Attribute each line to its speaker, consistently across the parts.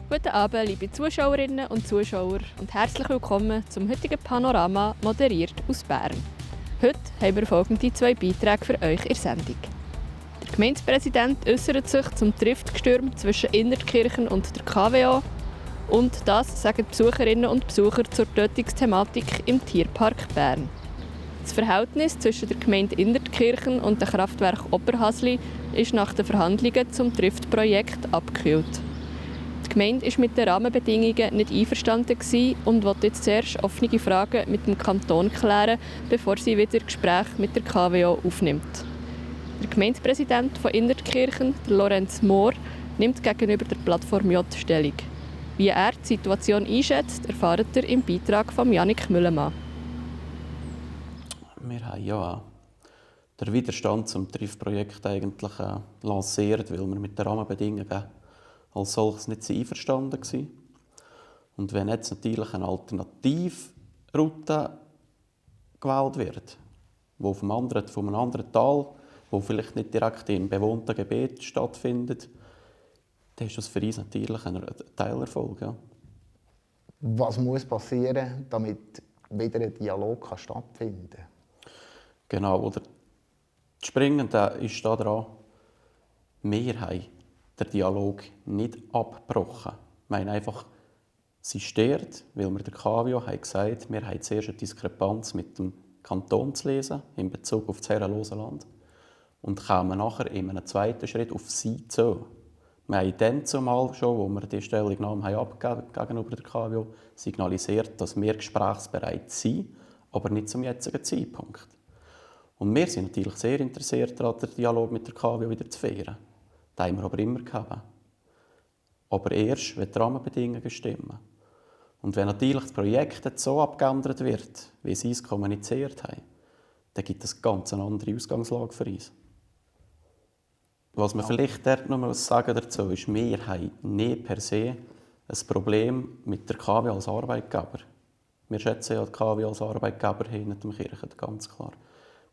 Speaker 1: Guten Abend, liebe Zuschauerinnen und Zuschauer und herzlich willkommen zum heutigen Panorama, moderiert aus Bern. Heute haben wir folgende 2 Beiträge für euch in der Sendung. Der Gemeindepräsident äußert sich zum Triftgestürm zwischen Innertkirchen und der KWO und das sagen die Besucherinnen und Besucher zur Tötungsthematik im Tierpark Bern. Das Verhältnis zwischen der Gemeinde Innertkirchen und dem Kraftwerk Oberhasli ist nach den Verhandlungen zum Triftprojekt abgekühlt. Die Gemeinde war mit den Rahmenbedingungen nicht einverstanden und will jetzt zuerst offene Fragen mit dem Kanton klären, bevor sie wieder Gespräche mit der KWO aufnimmt. Der Gemeindepräsident von Innertkirchen, Lorenz Mohr, nimmt gegenüber der Plattform J Stellung. Wie er die Situation einschätzt, erfahrt ihr im Beitrag von Jannik Müllemann.
Speaker 2: Wir haben ja den Widerstand zum Triftprojekt eigentlich lanciert, weil wir mit den Rahmenbedingungen als solches nicht einverstanden waren. Und wenn jetzt natürlich eine Alternativroute gewählt wird, die von einem anderen Tal, wo vielleicht nicht direkt im bewohnten Gebiet stattfindet, dann ist das für uns natürlich ein Teilerfolg. Ja.
Speaker 3: Was muss passieren, damit wieder ein Dialog stattfinden kann?
Speaker 2: Genau, oder das Springende ist daran, wir haben den Dialog nicht abgebrochen. Wir haben einfach, sie stört, weil wir der KWO haben gesagt, wir haben zuerst eine Diskrepanz mit dem Kanton zu lesen in Bezug auf das herrenlose Land und kommen nachher in einem zweiten Schritt auf sie zu. Wir haben dann zumal schon, wo wir die Stellungnahme gegenüber der KWO signalisiert, dass wir gesprächsbereit sind, aber nicht zum jetzigen Zeitpunkt. Und wir sind natürlich sehr interessiert daran, den Dialog mit der KWO wieder zu führen. Das haben wir aber immer gehabt. Aber erst, wenn die Rahmenbedingungen stimmen. Und wenn natürlich das Projekt jetzt so abgeändert wird, wie sie es kommuniziert haben, dann gibt es ganz eine andere Ausgangslage für uns. Was man vielleicht dort noch sagen dazu ist, wir haben nicht per se ein Problem mit der KWO als Arbeitgeber. Wir schätzen ja die KWO als Arbeitgeber hinter dem Kirchen, ganz klar.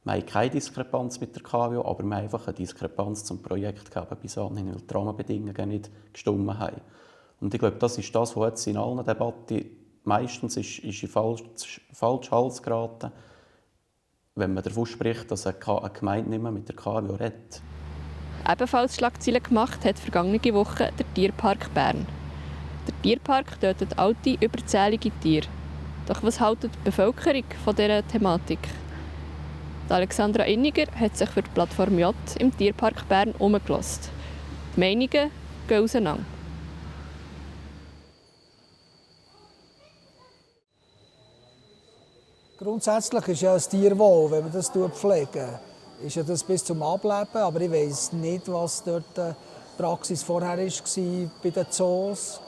Speaker 2: Wir haben keine Diskrepanz mit der KWO, aber wir haben einfach eine Diskrepanz zum Projekt gegeben, bis anhin, weil die Rahmenbedingungen nicht gestimmt haben. Und ich glaube, das ist das, was jetzt in allen Debatten meistens ist in falschen Hals geraten, wenn man davon spricht, dass eine Gemeinde nicht mehr mit der KWO redet.
Speaker 1: Ebenfalls Schlagzeilen gemacht hat vergangene Woche der Tierpark Bern. Der Tierpark tötet alte, überzählige Tiere. Doch was hält die Bevölkerung von dieser Thematik? Alexandra Inniger hat sich für die Plattform J im Tierpark Bern umgehört. Die Meinungen gehen auseinander.
Speaker 4: Grundsätzlich ist ja ein Tier wohl, wenn man das pflegt. Ist ja das bis zum Ableben, aber ich weiss nicht, was dort die Praxis vorher war bei den Zoos.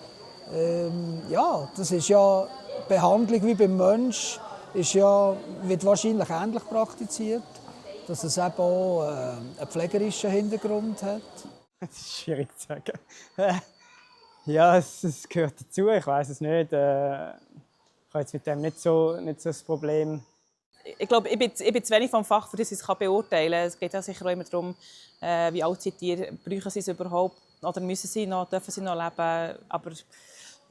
Speaker 4: Ja, das ist ja Behandlung wie beim Menschen. Wird wahrscheinlich ähnlich praktiziert, dass es eben auch einen pflegerischen Hintergrund hat.
Speaker 5: Das ist schwierig zu sagen. Ja, es gehört dazu, ich weiß es nicht. Ich habe jetzt mit dem nicht so das Problem.
Speaker 6: Ich glaube, ich bin zu wenig vom Fach, für das ich es beurteilen kann. Es geht ja sicher auch immer darum, wie alt sind die Tiere, brauchen sie es überhaupt oder müssen sie noch, dürfen sie noch leben. Aber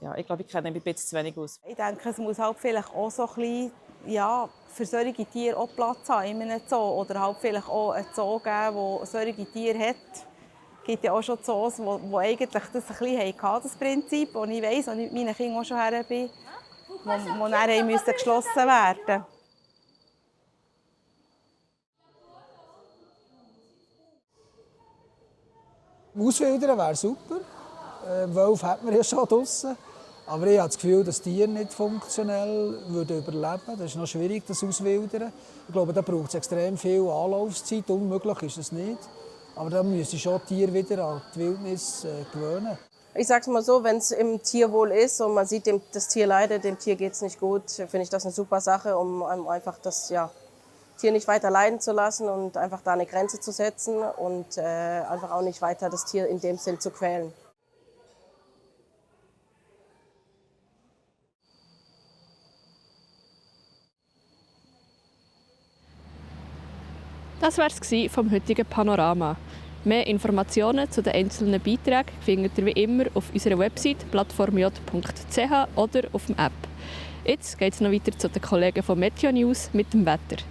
Speaker 6: ja, ich glaube, ich kenne mich ein bisschen zu wenig aus.
Speaker 7: Ich denke, es muss halt vielleicht auch so ein bisschen, für solche Tiere auch Platz haben in einem Zoo. Oder halt vielleicht auch einen Zoo geben, der solche Tiere hat. Es gibt ja auch schon Zoos, die eigentlich das ein bisschen hatten, das Prinzip, das ich weiss, und ich mit meinen Kindern auch schon her bin, die dann geschlossen werden mussten.
Speaker 4: Auswildern wäre super. Wölfe hat man ja schon draussen. Aber ich habe das Gefühl, dass Tiere nicht funktionell überleben würden. Das ist noch schwierig, das Auswildern. Ich glaube, da braucht es extrem viel Anlaufzeit. Unmöglich ist es nicht. Aber da müssen schon die Tiere wieder an die Wildnis gewöhnen.
Speaker 8: Ich sage es mal so, wenn es im Tierwohl ist und man sieht, das Tier leidet, dem Tier geht es nicht gut, finde ich das eine super Sache, um einfach das Tier nicht weiter leiden zu lassen und einfach da eine Grenze zu setzen und einfach auch nicht weiter das Tier in dem Sinn zu quälen.
Speaker 1: Das war es vom heutigen Panorama. Mehr Informationen zu den einzelnen Beiträgen findet ihr wie immer auf unserer Website plattformj.ch oder auf dem App. Jetzt geht es noch weiter zu den Kollegen von Meteo News mit dem Wetter.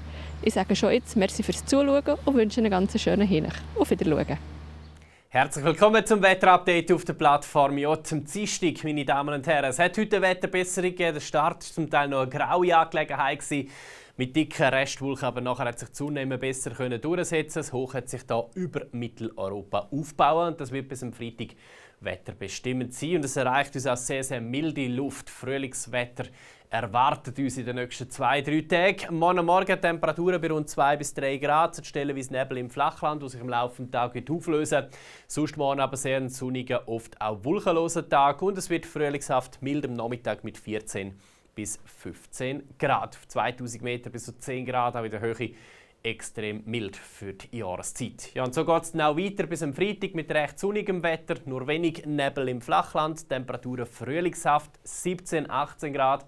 Speaker 1: Ich sage schon jetzt merci fürs Zuschauen und wünsche einen ganz schönen Hinweis. Auf Wiedersehen.
Speaker 9: Herzlich willkommen zum Wetterupdate auf der Plattform J zum Dienstag, meine Damen und Herren. Es hat heute eine Wetterbesserung gegeben. Der Start war zum Teil noch eine graue Angelegenheit mit dicken Restwolken, aber nachher hat sich die Sonne besser durchsetzen. Das Hoch hat sich da über Mitteleuropa aufgebaut und das wird bis am Freitag wetterbestimmend sein. Und es erreicht uns auch sehr, sehr milde Luft. Frühlingswetter erwartet uns in den nächsten 2-3 Tagen. Morgen Temperaturen bei rund 2 bis 3 Grad, stellenweise Nebel im Flachland, die sich im Laufe des Tages auflösen. Sonst morgen aber sehr ein sonniger, oft auch wolkenloser Tag und es wird frühlingshaft mild am Nachmittag mit 14 bis 15 Grad. Auf 2000 Meter bis zu 10 Grad, auch in der Höhe extrem mild für die Jahreszeit. Ja, und so geht es dann auch weiter bis am Freitag mit recht sonnigem Wetter, nur wenig Nebel im Flachland, Temperaturen frühlingshaft 17-18 Grad.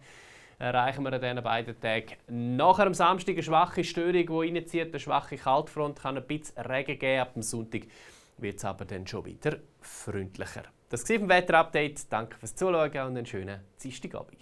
Speaker 9: Erreichen wir an diesen beiden Tagen. Nachher am Samstag eine schwache Störung, die reinzieht, eine schwache Kaltfront, kann ein bisschen Regen geben. Ab dem Sonntag wird es aber dann schon wieder freundlicher. Das war vom Wetterupdate. Danke fürs Zuschauen und einen schönen Dienstagabend.